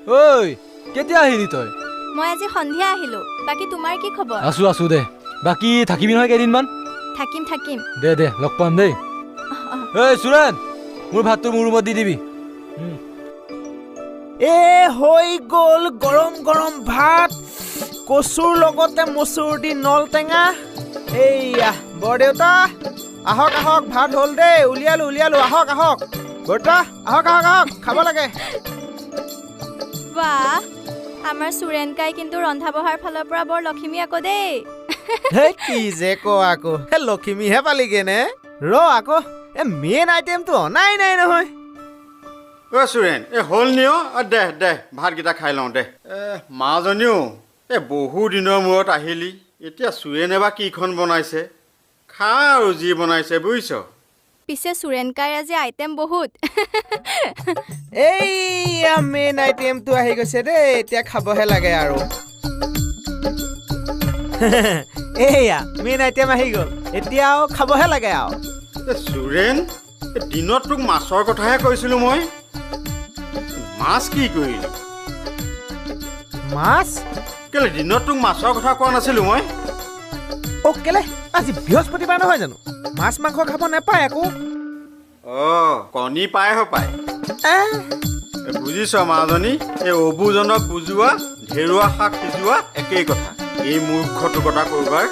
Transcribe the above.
ঐ, কেতিয়া আহিলি তই? মই আজি সন্ধিয়া আহিলো। বাকী তোমাৰ কি খবৰ? আছো আছো দে। বাকী থাকিবি নহয় কেইদিনমান? থাকিম থাকিম। দে দে, লগ পাম দেই। ঐ সুৰেন, মোৰ ভাতটো মোৰ ৰুমত দি দিবি। এ হৈ গ'ল গৰম গৰম ভাত, কচুৰ লগতে মচুৰ দি নল টেঙা। এইয়া বৰদেউতা, আহক আহক, ভাত হ'ল দেই, উলিয়ালো উলিয়ালো, আহক আহক বৰদেউতা, আহক আহক আহক, খাব লাগে। বাহ, আমাৰ সুৰেনকাই কিন্তু ৰন্ধা বঢ়াৰ ফালৰ পৰা বৰ লখিমী আকৌ দেই। হেই কি যে ক আকৌ, লখিমীহে পালিগে নে? ৰ আকৌ, এই মেইন আইটেমটো অনাই নাই নহয়। অ সুৰেন, এই হ'ল নি? অ দে দে, ভাতকেইটা খাই লওঁ দে। মাজনীও, এই বহু দিনৰ মূৰত আহিলি, এতিয়া সুৰেনে বা কিখন বনাইছে, খা আৰু যি বনাইছে বুজিছ। পিছে সুৰেনকাইৰ আজি আইটেম বহুত। এইয়া মেইন আইটেমটো আহি গৈছে দেই, এতিয়া খাবহে লাগে আৰু। এইয়া মেইন আইটেম আহি গ'ল, এতিয়া আৰু খাবহে লাগে আৰু। সুৰেন, দিনত তোক মাছৰ কথাহে কৈছিলোঁ মই, মাছ কি কৰিলি? মাছ? কেলে দিনত তোক মাছৰ কথা কোৱা নাছিলোঁ মই? অ কেলে, আজি বৃহস্পতিবাৰ নহয় জানো, মাছ মাংস খাব নাপায় আকৌ। অ কণী পায় হপায়। বুজিছ মাজনী, এই অবুজনক বুজোৱা, ঢেৰুৱা শাক সিজোৱা একেই কথা। এই মূৰ্খটো কথা কৰবাৰ।